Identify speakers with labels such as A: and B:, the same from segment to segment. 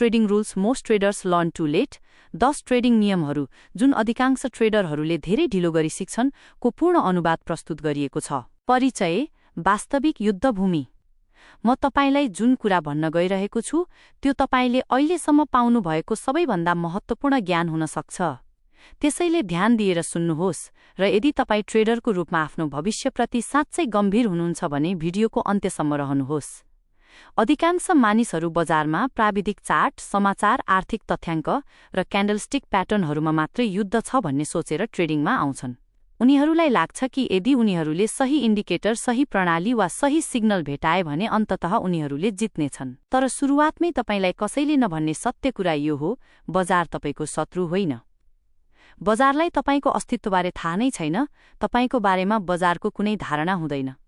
A: Trading rules most traders learn too late, 10 trading नियमहरू जुन अधिकांश ट्रेडरहरूले धेरै ढिलो गरी सिक्छन् को पूर्ण अनुवाद प्रस्तुत गरिएको छ। परिचय, वास्तविक युद्धभूमि। म तपाईलाई जुन कुरा भन्न गइरहेको छु त्यो तपाईले अहिलेसम्म पाउनुभएको सबैभन्दा महत्त्वपूर्ण ज्ञान हुन सक्छ। त्यसैले ध्यान दिएर सुन्नुहोस् र यदि तपाईँ ट्रेडरको रूपमा आफ्नो भविष्यप्रति साँच्चै गम्भीर हुनुहुन्छ भने भिडियोको अन्त्यसम्म रहनुहोस्। अधिकांश मानिसहरू बजारमा प्राविधिक चार्ट, समाचार, आर्थिक तथ्याङ्क र क्यान्डलस्टिक प्याटर्नहरूमा मात्रै युद्ध छ भन्ने सोचेर ट्रेडिङमा आउँछन्। उनीहरूलाई लाग्छ कि यदि उनीहरूले सही इन्डिकेटर, सही प्रणाली वा सही सिग्नल भेटाए भने अन्ततः उनीहरूले जित्नेछन्। तर सुरुवातमै तपाईलाई कसैले नभन्ने सत्य कुरा यो हो, बजार तपाईको शत्रु होइन। बजारलाई तपाईको अस्तित्वबारे थाहा नै छैन, तपाईको बारेमा बजारको कुनै धारणा हुँदैन।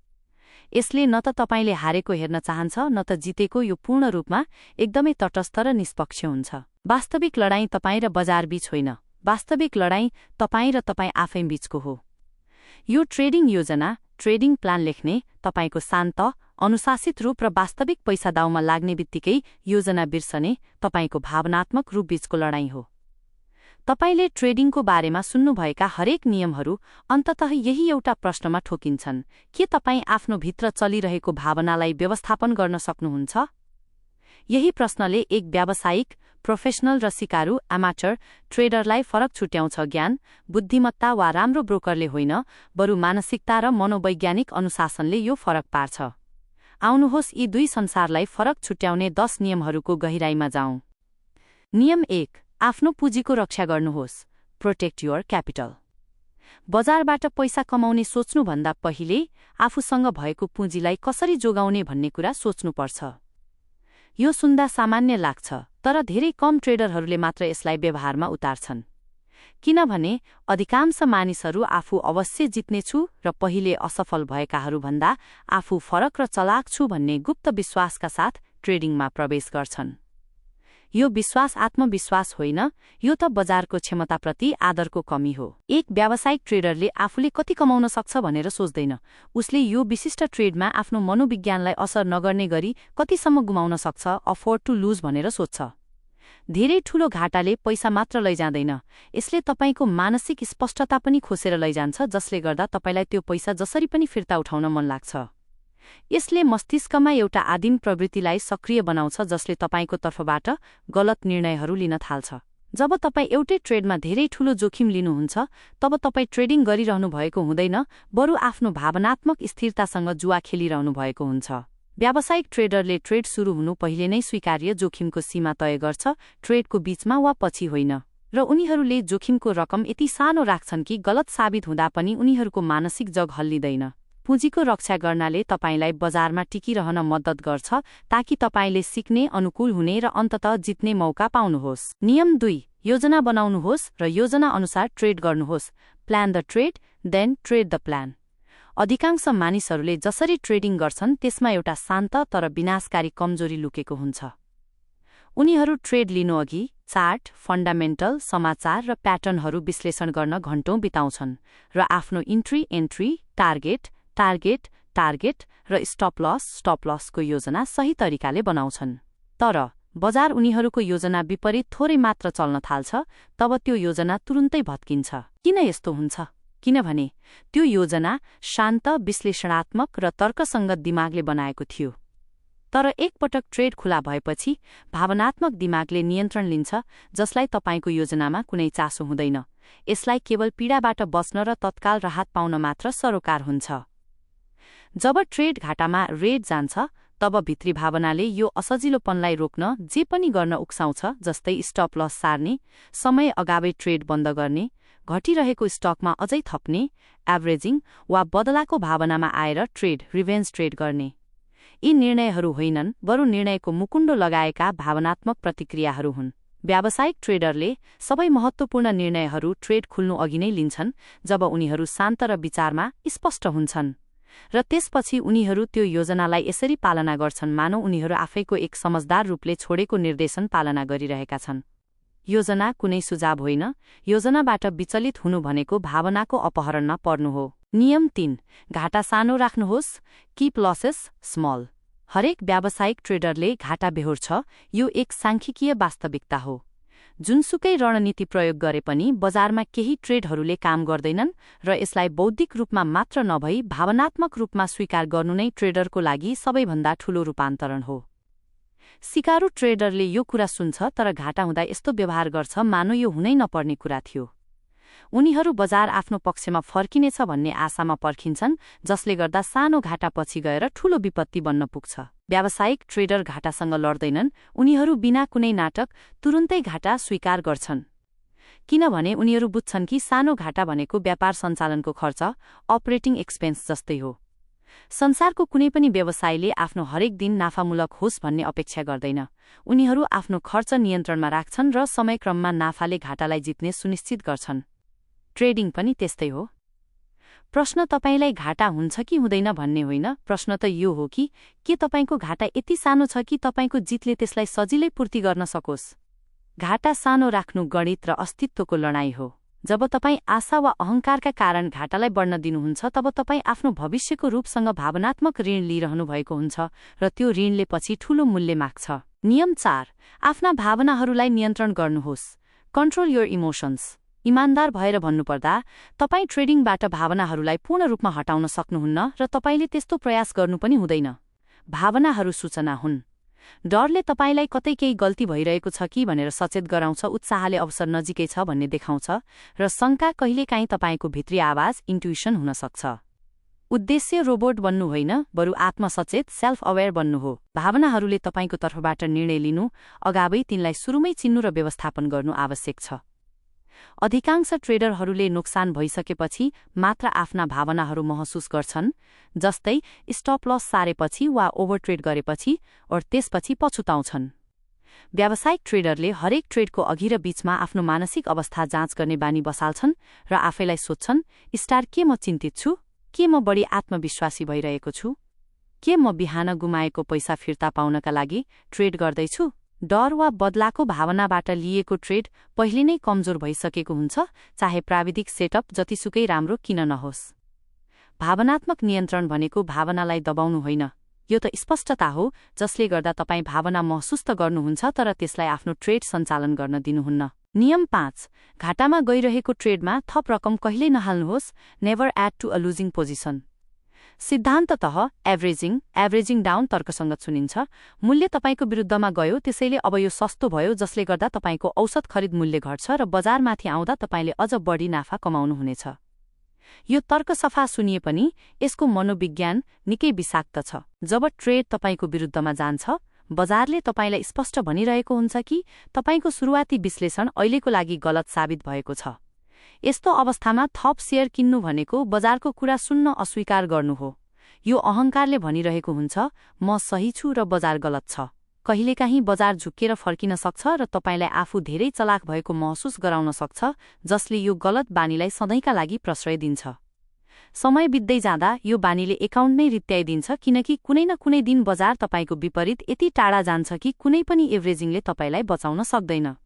A: यसले न त तपाईले हारेको हेर्न चाहन्छ न त जितेको। यो पूर्ण रूपमा एकदमै तटस्थ र निष्पक्ष हुन्छ। वास्तविक लडाईँ तपाईँ र बजार बीच होइन, वास्तविक लडाईँ तपाईँ र तपाईँ आफै बीचको हो। यो ट्रेडिङ योजना, ट्रेडिङ प्लान लेख्ने तपाईको शान्त, अनुशासित रूप र वास्तविक पैसा दाउमा लाग्ने बित्तिकै योजना बिर्सने तपाईको भावनात्मक रूप बीचको लडाईँ हो। तपाईले ट्रेडिङको बारेमा सुन्नुभएका हरेक नियमहरू अन्ततः यही एउटा प्रश्नमा ठोकिन्छन्, के तपाईँ आफ्नो भित्र चलिरहेको भावनालाई व्यवस्थापन गर्न सक्नुहुन्छ? यही प्रश्नले एक व्यावसायिक, प्रोफेसनल र सिकारु एमाटर ट्रेडरलाई फरक छुट्याउँछ। ज्ञान, बुद्धिमत्ता वा राम्रो ब्रोकरले होइन, बरु मानसिकता र मनोवैज्ञानिक अनुशासनले यो फरक पार्छ। आउनुहोस् यी दुई संसारलाई फरक छुट्याउने 10 नियमहरूको गहिराईमा जाउँ। नियम 1, आफ्नो पुँजीको रक्षा गर्नुहोस्। Protect your capital. बजारबाट पैसा कमाउने सोच्नुभन्दा पहिले आफूसँग भएको पुँजीलाई कसरी जोगाउने भन्ने कुरा सोच्नुपर्छ। यो सुन्दा सामान्य लाग्छ, तर धेरै कम ट्रेडरहरूले मात्र यसलाई व्यवहारमा उतार्छन्। किनभने अधिकांश मानिसहरू आफू अवश्य जित्नेछु र पहिले असफल भएकाहरूभन्दा आफू फरक र चलाक छु भन्ने गुप्त विश्वासका साथ ट्रेडिङमा प्रवेश गर्छन्। यो विश्वास आत्मविश्वास होइन, यो त बजारको क्षमताप्रति आदरको कमी हो। एक व्यावसायिक ट्रेडरले आफूले कति कमाउन सक्छ भनेर सोच्दैन, उसले यो विशिष्ट ट्रेडमा आफ्नो मनोविज्ञानलाई असर नगर्ने गरी कतिसम्म गुमाउन सक्छ, अफोर्ड टु लुज भनेर सोच्छ। धेरै ठूलो घाटाले पैसा मात्र लैजाँदैन, यसले तपाईको मानसिक स्पष्टता पनि खोसेर लैजान्छ, जसले गर्दा तपाईलाई त्यो पैसा जसरी पनि फिर्ता उठाउन मन लाग्छ। यसले मस्तिष्कमा एउटा आदिम प्रवृत्तिलाई सक्रिय बनाउँछ जसले तपाईको तर्फबाट गलत निर्णयहरू लिन थाल्छ। जब तपाईँ एउटै ट्रेडमा धेरै ठूलो जोखिम लिनुहुन्छ तब तपाईँ ट्रेडिङ गरिरहनु भएको हुँदैन, बरु आफ्नो भावनात्मक स्थिरतासँग जुवा खेलिरहनु भएको हुन्छ। व्यावसायिक ट्रेडरले ट्रेड सुरु हुनु पहिले नै स्वीकार्य जोखिमको सीमा तय गर्छ, ट्रेडको बीचमा वा पछि होइन। र उनीहरूले जोखिमको रकम यति सानो राख्छन् कि गलत साबित हुँदा पनि उनीहरूको मानसिक जग हल्लिँदैन। पुँजीको रक्षा गर्नाले तपाईलाई बजारमा टिकिरहन मद्दत गर्छ ताकि तपाईले सिक्ने, अनुकूल हुने र अन्ततः जित्ने मौका पाउनुहोस्। नियम 2, योजना बनाउनुहोस् र योजना अनुसार ट्रेड गर्नुहोस्। Plan the trade, then trade the plan. अधिकांश मानिसहरूले जसरी ट्रेडिङ गर्छन् त्यसमा एउटा शान्त तर विनाशकारी कमजोरी लुकेको हुन्छ। उनीहरू ट्रेड लिनु अघि चार्ट, फन्डामेन्टल, समाचार र प्याटर्नहरू विश्लेषण गर्न घण्टौं बिताउँछन् र आफ्नो एन्ट्री, टार्गेट र स्टप लसको योजना सही तरिकाले बनाउँछन्। तर बजार उनीहरूको योजना विपरीत थोरै मात्र चल्न थाल्छ, तब त्यो योजना तुरुन्तै भत्किन्छ। किन यस्तो हुन्छ? किनभने त्यो योजना शान्त, विश्लेषणात्मक र तर्कसङ्गत दिमागले बनाएको थियो। तर एकपटक ट्रेड खुला भएपछि भावनात्मक दिमागले नियन्त्रण लिन्छ, जसलाई तपाईको योजनामा कुनै चासो हुँदैन। यसलाई केवल पीडाबाट बच्न र तत्काल राहत पाउन मात्र सरोकार हुन्छ। जब ट्रेड घाटामा रेड जान्छ तब भित्री भावनाले यो असजिलोपनलाई रोक्न जे पनि गर्न उक्साउँछ, जस्तै स्टप लस सार्ने, समय अगावै ट्रेड बन्द गर्ने, घटिरहेको स्टकमा अझै थप्ने, एभरेजिङ वा बदलाको भावनामा आएर रिभेन्ज ट्रेड गर्ने। यी निर्णयहरू होइनन्, बरु निर्णयको मुकुण्डो लगाएका भावनात्मक प्रतिक्रियाहरू हुन्। व्यावसायिक ट्रेडरले सबै महत्त्वपूर्ण निर्णयहरू ट्रेड खुल्नु अघि नै लिन्छन्, जब उनीहरू शान्त र विचारमा स्पष्ट हुन्छन्। र त्यसपछि उनीहरू त्यो योजनालाई यसरी पालना गर्छन् मानौ उनीहरू आफैको एक समझदार रूपले छोडेको निर्देशन पालना गरिरहेका छन्। योजना कुनै सुझाव होइन, योजनाबाट विचलित हुनु भनेको भावनाको अपहरणमा पर्नु हो। नियम 3, घाटा सानो राख्नुहोस्। Keep losses small. हरेक व्यावसायिक ट्रेडरले घाटा बेहोर्छ, यो एक सांख्यिकीय वास्तविकता हो। जुनसुकै रणनीति प्रयोग गरे पनि बजारमा केही ट्रेडहरूले काम गर्दैनन् र यसलाई बौद्धिक रूपमा मात्र नभई भावनात्मक रूपमा स्वीकार गर्नु नै ट्रेडरको लागि सबैभन्दा ठूलो रूपान्तरण हो। सिकारु ट्रेडरले यो कुरा सुन्छ तर घाटा हुँदा यस्तो व्यवहार गर्छ मानो यो हुनै नपर्ने कुरा थियो। उनीहरू बजार आफ्नो पक्षमा फर्किनेछ भन्ने आशामा पर्खिन्छन्, जसले गर्दा सानो घाटा पछि गएर ठूलो विपत्ति बन्न पुग्छ। व्यावसायिक ट्रेडर घाटासँग लड्दैनन्, उनीहरू बिना कुनै नाटक तुरुन्तै घाटा स्वीकार गर्छन्, किनभने उनीहरू बुझ्छन् कि सानो घाटा भनेको व्यापार सञ्चालनको खर्च, अपरेटिङ एक्सपेन्स जस्तै हो। संसारको कुनै पनि व्यवसायले आफ्नो हरेक दिन नाफामूलक होस् भन्ने अपेक्षा गर्दैन। उनीहरू आफ्नो खर्च नियन्त्रणमा राख्छन् र समयक्रममा नाफाले घाटालाई जित्ने सुनिश्चित गर्छन्। ट्रेडिङ पनि त्यस्तै हो। प्रश्न तपाईलाई घाटा हुन्छ कि हुँदैन भन्ने होइन, प्रश्न त यो हो कि के तपाईको घाटा यति सानो छ कि तपाईको जितले त्यसलाई सजिलै पूर्ति गर्न सकोस्। घाटा सानो राख्नु गणित र अस्तित्वको लडाईँ हो। जब तपाईँ आशा वा अहंकारका कारण घाटालाई बढ्न दिनुहुन्छ तब तपाईँ आफ्नो भविष्यको रूपसँग भावनात्मक ऋण लिइरहनु भएको हुन्छ र त्यो ऋणले पछि ठूलो मूल्य माग्छ। नियम 4, आफ्ना भावनाहरूलाई नियन्त्रण गर्नुहोस्। Control your emotions. इमानदार भएर भन्नुपर्दा तपाईँ ट्रेडिङबाट भावनाहरूलाई पूर्ण रूपमा हटाउन सक्नुहुन्न र तपाईले त्यस्तो प्रयास गर्नु पनि हुँदैन। भावनाहरू सूचना हुन्। डरले तपाईलाई कतै केही गल्ती भइरहेको छ कि भनेर सचेत गराउँछ, उत्साहले अवसर नजिकै छ भन्ने देखाउँछ र शंका कहिलेकाहीँ तपाईको भित्री आवाज इन्ट्युसन हुन सक्छ। उद्देश्य रोबोट बन्नु होइन, बरु आत्मसचेत सेल्फ अवेयर बन्नु हो। भावनाहरूले तपाईको तर्फबाट निर्णय लिनु अगावै तिनलाई सुरुमै चिन्नु र व्यवस्थापन गर्नु आवश्यक छ। अधिकांश ट्रेडरहरूले नोक्सान भइसकेपछि मात्र आफ्ना भावनाहरू महसुस गर्छन्, जस्तै स्टप लस सारेपछि वा ओभरट्रेड गरेपछि र त्यसपछि पछुताउँछन्। व्यावसायिक ट्रेडरले हरेक ट्रेडको अघि र बीचमा आफ्नो मानसिक अवस्था जाँच गर्ने बानी बसाल्छन् र आफैलाई सोध्छन्, स्टार के म चिन्तित छु? के म बढी आत्मविश्वासी भइरहेको छु? के म बिहान गुमाएको पैसा फिर्ता पाउनका लागि ट्रेड गर्दैछु? डर वा बदलाको भावनाबाट लिएको ट्रेड पहिले नै कमजोर भइसकेको हुन्छ, चाहे प्राविधिक सेटअप जतिसुकै राम्रो किन नहोस्। भावनात्मक नियन्त्रण भनेको भावनालाई दबाउनु होइन, यो त स्पष्टता हो जसले गर्दा तपाईँ भावना महसुस त गर्नुहुन्छ तर त्यसलाई आफ्नो ट्रेड सञ्चालन गर्न दिनुहुन्न। नियम 5, घाटामा गइरहेको ट्रेडमा थप रकम कहिल्यै नहाल्नुहोस्। Never add to a losing position. सिद्धान्ततः एभरेजिङ डाउन तर्कसङ्गत सुनिन्छ। मूल्य तपाईको विरुद्धमा गयो, त्यसैले अब यो सस्तो भयो, जसले गर्दा तपाईको औसत खरिद मूल्य घट्छ र बजारमाथि आउँदा तपाईले अझ बढी नाफा कमाउनुहुनेछ। यो तर्क सफा सुनिए पनि यसको मनोविज्ञान निकै विषाक्त छ। जब ट्रेड तपाईको विरुद्धमा जान्छ, बजारले तपाईलाई स्पष्ट भनिरहेको हुन्छ कि तपाईको सुरुवाती विश्लेषण अहिलेको लागि गलत साबित भएको छ। यस्तो अवस्थामा थप शेयर किन्नु भनेको बजारको कुरा सुन्न अस्वीकार गर्नु हो। यो अहंकारले भनिरहेको हुन्छ, म सही छु र बजार गलत छ। कहिलेकाहीँ बजार झुक्केर फर्किन सक्छ र तपाईलाई आफू धेरै चलाक भएको महसुस गराउन सक्छ, जसले यो गलत बानीलाई सधैँका लागि प्रश्रय दिन्छ। समय बित्दै जाँदा यो बानीले एकाउन्ट नै रित्याइदिन्छ, किनकि कुनै न कुनै दिन बजार तपाईको विपरीत यति टाढा जान्छ कि कुनै पनि एभरेजिङले तपाईलाई बचाउन सक्दैन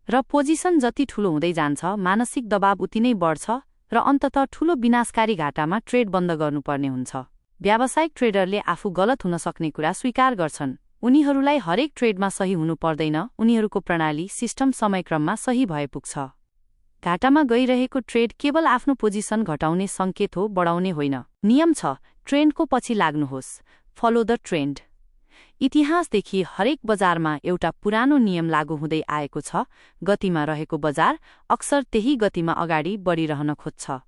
A: र पोजिसन जति ठूलो हुँदै जान्छ, मानसिक दबाव उति नै बढ्छ र अन्ततः ठूलो विनाशकारी घाटामा ट्रेड बन्द गर्नुपर्ने हुन्छ। व्यावसायिक ट्रेडरले आफू गलत हुन सक्ने कुरा स्वीकार गर्छन्। उनीहरूलाई हरेक ट्रेडमा सही हुनु पर्दैन, उनीहरूको प्रणाली सिस्टम समयक्रममा सही भए पुग्छ। घाटामा गइरहेको ट्रेड केवल आफ्नो पोजिसन घटाउने संकेत हो, बढाउने होइन। नियम 6, ट्रेन्डको पछि लाग्नुहोस्। Follow the trend. इतिहासदेखि हरेक बजारमा एउटा पुरानो नियम लागू हुँदै आएको छ, गतिमा रहेको बजार अक्सर त्यही गतिमा अगाडि बढिरहन खोज्छ।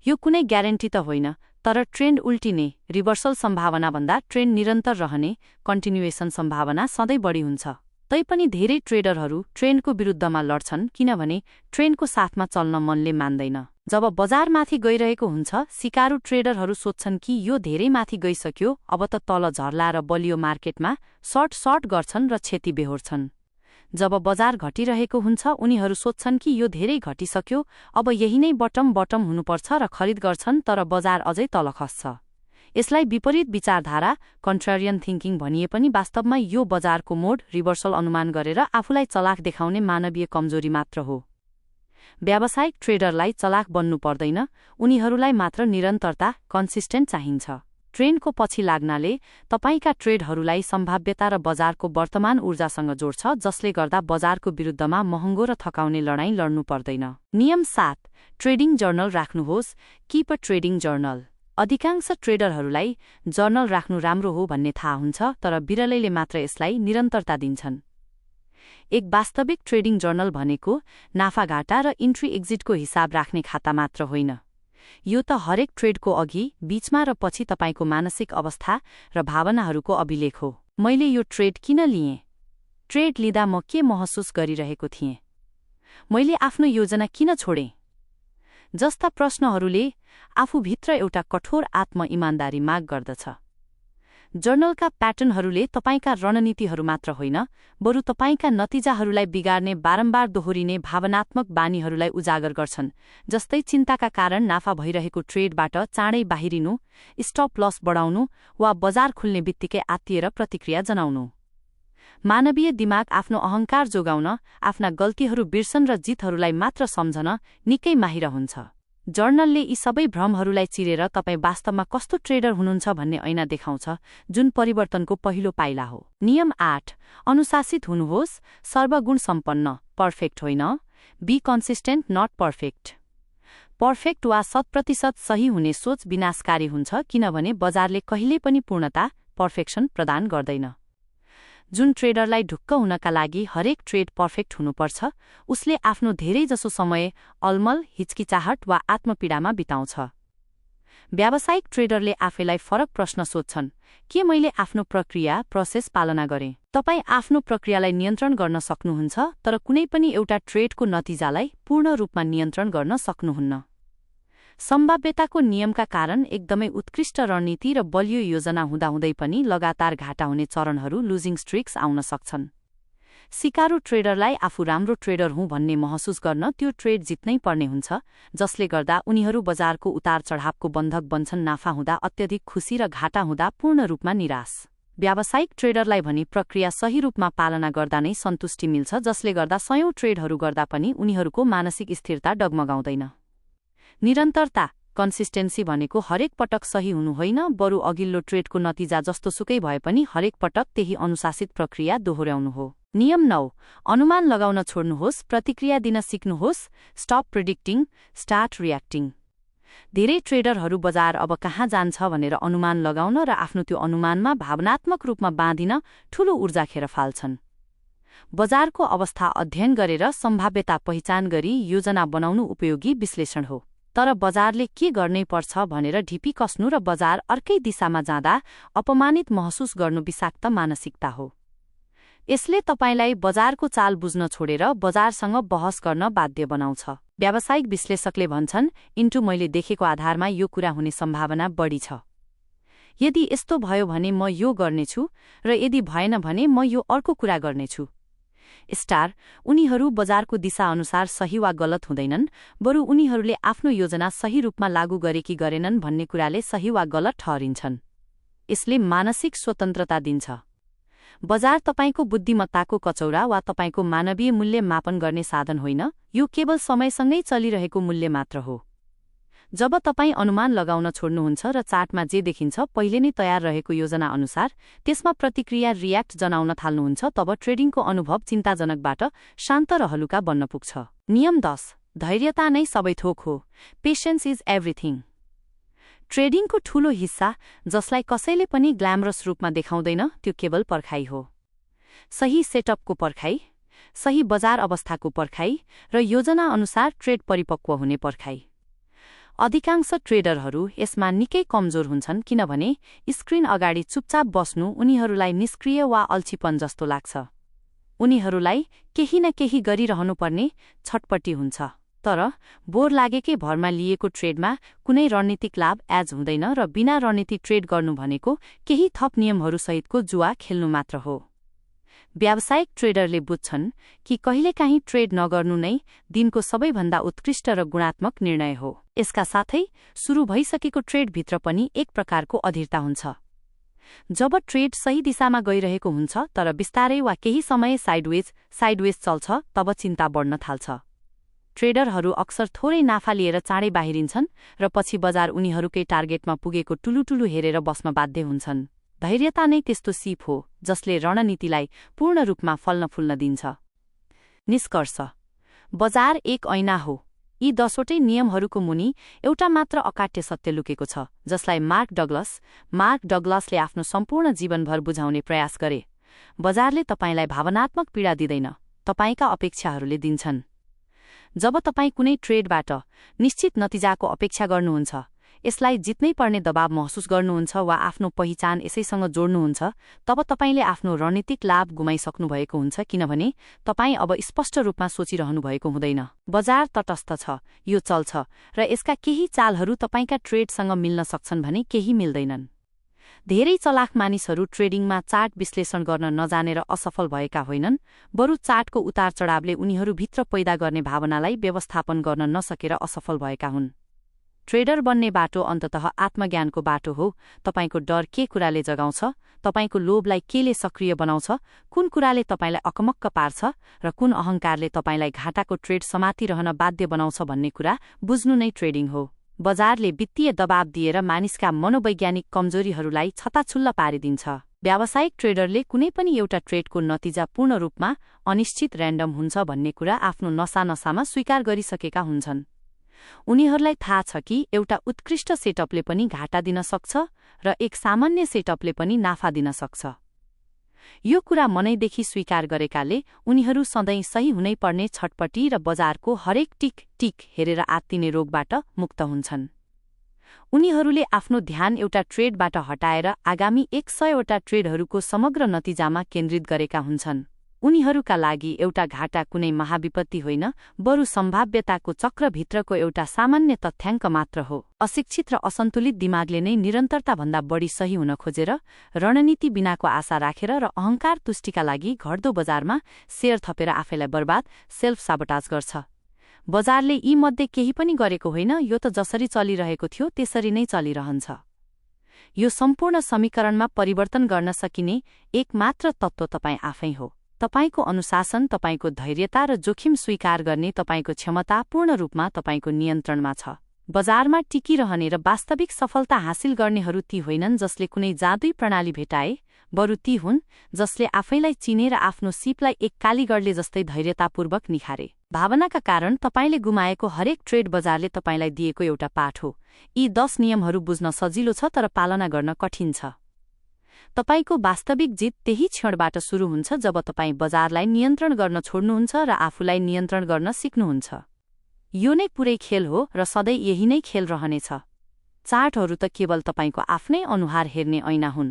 A: यो कुनै ग्यारेन्टी त होइन, तर ट्रेन्ड उल्टिने, रिभर्सल सम्भावनाभन्दा ट्रेन्ड निरन्तर रहने, कन्टिन्युएसन सम्भावना सधैँ बढी हुन्छ। तैपनि धेरै ट्रेडरहरू ट्रेन्डको विरुद्धमा लड्छन्, किनभने ट्रेन्डको साथमा चल्न मनले मान्दैन। जब बजार माथि गइरहेको हुन्छ, सिकारु ट्रेडरहरू सोध्छन् कि यो धेरै माथि गइसक्यो, अब त तल झर्ला र बलियो मार्केटमा सर्ट गर्छन् र क्षति बेहोर्छन्। जब बजार घटिरहेको हुन्छ, उनीहरू सोध्छन् कि यो धेरै घटिसक्यो, अब यही नै बटम हुनुपर्छ र खरिद गर्छन्, तर बजार अझै तल खस्छ। यसलाई विपरीत विचारधारा कन्ट्रारियन थिङ्किङ भनिए पनि वास्तवमा यो बजारको मोड रिभर्सल अनुमान गरेर आफूलाई चलाक देखाउने मानवीय कमजोरी मात्र हो। व्यावसायिक ट्रेडरलाई चलाक बन्नु पर्दैन, उनीहरूलाई मात्र निरन्तरता कन्सिस्टेन्ट चाहिन्छ। ट्रेन्डको पछि लाग्नाले तपाईका ट्रेडहरूलाई सम्भाव्यता र बजारको वर्तमान ऊर्जासँग जोड्छ, जसले गर्दा बजारको विरुद्धमा महँगो र थकाउने लडाईँ लड्नु पर्दैन। नियम 7, ट्रेडिङ जर्नल राख्नुहोस्। Keep a trading journal. अधिकांश ट्रेडरहरूलाई जर्नल राख्नु राम्रो हो भन्ने थाहा हुन्छ, तर बिरलैले मात्र यसलाई निरन्तरता दिन्छन्। एक वास्तविक ट्रेडिङ जर्नल भनेको नाफाघाटा र इन्ट्री एक्जिटको हिसाब राख्ने खाता मात्र होइन। यो त हरेक ट्रेडको अघि, बीचमा र पछि तपाईको मानसिक अवस्था र भावनाहरूको अभिलेख हो। मैले यो ट्रेड किन लिएँ? ट्रेड लिँदा म के महसुस गरिरहेको थिएँ? मैले आफ्नो योजना किन छोडेँ? जस्ता प्रश्नहरूले आफूभित्र एउटा कठोर आत्म-इमान्दारी माग गर्दछ। जर्नलका प्याटर्नहरूले तपाईका रणनीतिहरू मात्र होइन, बरु तपाईका नतिजाहरूलाई बिगार्ने बारम्बार दोहोरिने भावनात्मक बानीहरूलाई उजागर गर्छन्, जस्तै चिन्ताका कारण नाफा भइरहेको ट्रेडबाट चाँडै बाहिरिनु, स्टप लस बढाउनु वा बजार खुल्ने बित्तिकै आत्तिएर प्रतिक्रिया जनाउनु। मानवीय दिमाग आफ्नो अहंकार जोगाउन, आफ्ना गल्तीहरू बिर्सन र जितहरूलाई मात्र सम्झन निकै माहिर हुन्छ। जर्नलले यी सबै भ्रमहरूलाई चिरेर तपाईँ वास्तवमा कस्तो ट्रेडर हुनुहुन्छ भन्ने ऐना देखाउँछ, जुन परिवर्तनको पहिलो पाइला हो। नियम 8, अनुशासित हुनुहोस्। सर्वगुण सम्पन्न, पर्फेक्ट होइन। Be consistent, not perfect. Perfect वा 100% सही हुने सोच विनाशकारी हुन्छ, किनभने बजारले कहिल्यै पनि पूर्णता, पर्फेक्सन प्रदान गर्दैन। जुन ट्रेडरलाई ढुक्क हुनका लागि हरेक ट्रेड पर्फेक्ट हुनुपर्छ, उसले आफ्नो धेरैजसो समय अलमल, हिचकिचाहट वा आत्मपीडामा बिताउँछ। व्यावसायिक ट्रेडरले आफैलाई फरक प्रश्न सोध्छन्, के मैले आफ्नो प्रक्रिया, प्रोसेस पालना गरेँ? तपाईँ आफ्नो प्रक्रियालाई नियन्त्रण गर्न सक्नुहुन्छ, तर कुनै पनि एउटा ट्रेडको नतिजालाई पूर्ण रूपमा नियन्त्रण गर्न सक्नुहुन्न। सम्भाव्यताको नियमका कारण एकदमै उत्कृष्ट रणनीति र बलियो योजना हुँदाहुँदै पनि लगातार घाटा हुने चरणहरू, लुजिङ स्ट्रिक्स आउन सक्छन्। सिकारु ट्रेडरलाई आफू राम्रो ट्रेडर हुँ भन्ने महसुस गर्न त्यो ट्रेड जित्नै पर्ने हुन्छ, जसले गर्दा उनीहरू बजारको उतार चढावको बन्धक बन्छन्, नाफा हुँदा अत्यधिक खुसी र घाटा हुँदा पूर्ण रूपमा निराश। व्यावसायिक ट्रेडरलाई भने प्रक्रिया सही रूपमा पालना गर्दा नै सन्तुष्टि मिल्छ, जसले गर्दा सयौं ट्रेडहरू गर्दा पनि उनीहरूको मानसिक स्थिरता डगमगाउँदैन। निरन्तरता, कन्सिस्टेन्सी भनेको हरेक पटक सही हुनु होइन, बरु अघिल्लो ट्रेडको नतिजा जस्तोसुकै भए पनि हरेक पटक त्यही अनुशासित प्रक्रिया दोहोर्याउनु हो। नियम 9, अनुमान लगाउन छोड्नुहोस्। प्रतिक्रिया दिन सिक्नुहोस्। Stop predicting, start reacting. धेरै ट्रेडरहरू बजार अब कहाँ जान्छ भनेर अनुमान लगाउन र आफ्नो त्यो अनुमानमा भावनात्मक रूपमा बाँधिन ठूलो ऊर्जा खेर फाल्छन्। बजारको अवस्था अध्ययन गरेर सम्भाव्यता पहिचान गरी योजना बनाउनु उपयोगी विश्लेषण हो, तर बजारले के गर्नै पर्छ भनेर ढिपी कस्नु र बजार अर्कै दिशामा जाँदा अपमानित महसुस गर्नु विषाक्त मानसिकता हो। यसले तपाईलाई बजारको चाल बुझ्न छोडेर बजारसँग बहस गर्न बाध्य बनाउँछ। व्यावसायिक विश्लेषकले भन्छन्, इन्टु मैले देखेको आधारमा यो कुरा हुने सम्भावना बढी छ। यदि यस्तो भयो भने म यो गर्नेछु, र यदि भएन भने म यो अर्को कुरा गर्नेछु। स्टार, उनीहरू बजारको दिशा अनुसार सही वा गलत हुँदैनन्, बरु उनीहरूले आफ्नो योजना सही रूपमा लागू गरे कि गरेनन् भन्ने कुराले सही वा गलत ठहरिन्छन्। यसले मानसिक स्वतन्त्रता दिन्छ। बजार तपाईको बुद्धिमत्ताको कचौरा वा तपाईको मानवीय मूल्य मापन गर्ने साधन होइन, यो केवल समयसँगै चलिरहेको मूल्य मात्र हो। जब तपाईँ अनुमान लगाउन छोड्नुहुन्छ र चार्टमा जे देखिन्छ पहिले नै तयार रहेको योजना अनुसार त्यसमा प्रतिक्रिया रियाक्ट जनाउन थाल्नुहुन्छ, तब ट्रेडिङको अनुभव चिन्ताजनकबाट शान्त र हलुका बन्न पुग्छ। नियम 10, धैर्यता नै सबै थोक हो। Patience is everything. ट्रेडिङको ठूलो हिस्सा, जसलाई कसैले पनि ग्ल्यामरस रूपमा देखाउँदैन, त्यो केवल पर्खाइ हो। सही सेटअपको पर्खाइ, सही बजार अवस्थाको पर्खाइ र योजना अनुसार ट्रेड परिपक्व हुने पर्खाइ। अधिकांश ट्रेडरहरू यसमा निकै कमजोर हुन्छन्, किनभने स्क्रिन अगाडि चुपचाप बस्नु उनीहरूलाई निष्क्रिय वा अल्छीपन जस्तो लाग्छ। उनीहरूलाई केही न केही गरिरहनुपर्ने छटपटी हुन्छ, तर बोर लागेकै भरमा लिएको ट्रेडमा कुनै रणनीतिक लाभ एज हुँदैन र बिना रणनीति ट्रेड गर्नु भनेको केही थप नियमहरूसहितको जुवा खेल्नु मात्र हो। व्यावसायिक ट्रेडरले बुझ्छन् कि कहिलेकाहीँ ट्रेड नगर्नु नै दिनको सबैभन्दा उत्कृष्ट र गुणात्मक निर्णय हो। यसका साथै सुरु भइसकेको ट्रेडभित्र पनि एक प्रकारको अधीरता हुन्छ। जब ट्रेड सही दिशामा गइरहेको हुन्छ तर बिस्तारै वा केही समय साइडवेज चल्छ, तब चिन्ता बढ्न थाल्छ। ट्रेडरहरू अक्सर थोरै नाफा लिएर चाँडै बाहिरिन्छन् र पछि बजार उनीहरूकै टार्गेटमा पुगेको टुलुटुलु हेरेर बस्न बाध्य हुन्छन्। धैर्यता नै त्यस्तो सिप हो जसले रणनीतिलाई पूर्ण रूपमा फल्न फुल्न दिन्छ। निष्कर्ष: बजार एक ऐना हो। यी 10वटै नियमहरूको मुनि एउटा मात्र अकाट्य सत्य लुकेको छ, जसलाई मार्क डगलसले आफ्नो सम्पूर्ण जीवनभर बुझाउने प्रयास गरे। बजारले तपाईलाई भावनात्मक पीडा दिँदैन, तपाईका अपेक्षाहरूले दिन्छन्। जब तपाईँ कुनै ट्रेडबाट निश्चित नतिजाको अपेक्षा गर्नुहुन्छ, यसलाई जित्नै पर्ने दबाव महसुस गर्नुहुन्छ वा आफ्नो पहिचान यसैसँग जोड्नुहुन्छ, तब तपाईले आफ्नो रणनीतिक लाभ गुमाइसक्नु भएको हुन्छ, किनभने तपाईँ अब स्पष्ट रूपमा सोचिरहनु भएको हुँदैन। बजार तटस्थ छ, यो चल्छ, र यसका केही चालहरू तपाईका ट्रेडसँग मिल्न सक्छन् भने केही मिल्दैनन्। धेरै चलाख मानिसहरू ट्रेडिङमा चार्ट विश्लेषण गर्न नजानेर असफल भएका होइनन्, बरु चार्टको उतार चढावले उनीहरूभित्र पैदा गर्ने भावनालाई व्यवस्थापन गर्न नसकेर असफल भएका हुन्। ट्रेडर बन्ने बाटो अन्ततः आत्मज्ञानको बाटो हो। तपाईको डर के कुराले जगाउँछ, तपाईको लोभलाई केले सक्रिय बनाउँछ, कुन कुराले तपाईलाई अकमक्क पार्छ र कुन अहंकारले तपाईलाई घाटाको ट्रेड समातिरहन बाध्य बनाउँछ भन्ने कुरा बुझ्नु नै ट्रेडिङ हो। बजारले वित्तीय दबाव दिएर मानिसका मनोवैज्ञानिक कमजोरीहरूलाई छताछुल्ल पारिदिन्छ। व्यावसायिक ट्रेडरले कुनै पनि एउटा ट्रेडको नतिजा पूर्ण रूपमा अनिश्चित र्यान्डम हुन्छ भन्ने कुरा आफ्नो नसामा स्वीकार गरिसकेका हुन्छन्। उनीहरूलाई थाहा छ कि एउटा उत्कृष्ट सेटअपले पनि घाटा दिन सक्छ र एक सामान्य सेटअपले पनि नाफा दिन सक्छ। यो कुरा मनैदेखि स्वीकार गरेकाले उनीहरू सधैँ सही हुनै पर्ने छटपटी र बजारको हरेक टिक हेरेर आत्तिने रोगबाट मुक्त हुन्छन्। उनीहरूले आफ्नो ध्यान एउटा ट्रेडबाट हटाएर आगामी 100वटा ट्रेडहरूको समग्र नतिजामा केन्द्रित गरेका हुन्छन्। उनीहरूका लागि एउटा घाटा कुनै महाविपत्ति होइन, बरु सम्भाव्यताको चक्रभित्रको एउटा सामान्य तथ्याङ्क मात्र हो। अशिक्षित र असन्तुलित दिमागले नै निरन्तरताभन्दा बढी सही हुन खोजेर, रणनीति बिनाको आशा राखेर र अहंकार तुष्टिका लागि घट्दो बजारमा शेयर थपेर आफैलाई बर्बाद सेल्फ साबोटाज गर्छ। बजारले यी मध्ये केही पनि गरेको होइन, यो त जसरी चलिरहेको थियो त्यसरी नै चलिरहन्छ। यो सम्पूर्ण समीकरणमा परिवर्तन गर्न सकिने एकमात्र तत्त्व तपाईँ आफै हो। तपाईको अनुशासन, तपाईको धैर्यता र जोखिम स्वीकार गर्ने तपाईको क्षमता पूर्ण रूपमा तपाईको नियन्त्रणमा छ। बजारमा टिकिरहने र वास्तविक सफलता हासिल गर्नेहरू ती होइनन् जसले कुनै जादुई प्रणाली भेटाए, बरु ती हुन् जसले आफैलाई चिनेर आफ्नो सिपलाई एक कालीगढले जस्तै धैर्यतापूर्वक निखारे। भावनाका कारण तपाईले गुमाएको हरेक ट्रेड बजारले तपाईलाई दिएको एउटा पाठ हो। यी 10 नियमहरू बुझ्न सजिलो छ तर पालना गर्न कठिन छ। तपाईको वास्तविक जित त्यही क्षणबाट सुरु हुन्छ जब तपाईँ बजारलाई नियन्त्रण गर्न छोड्नुहुन्छ र आफूलाई नियन्त्रण गर्न सिक्नुहुन्छ। यो नै पुरै खेल हो र सधैँ यही नै खेल रहनेछ। चार्टहरू त केवल तपाईको आफ्नै अनुहार हेर्ने ऐना हुन्।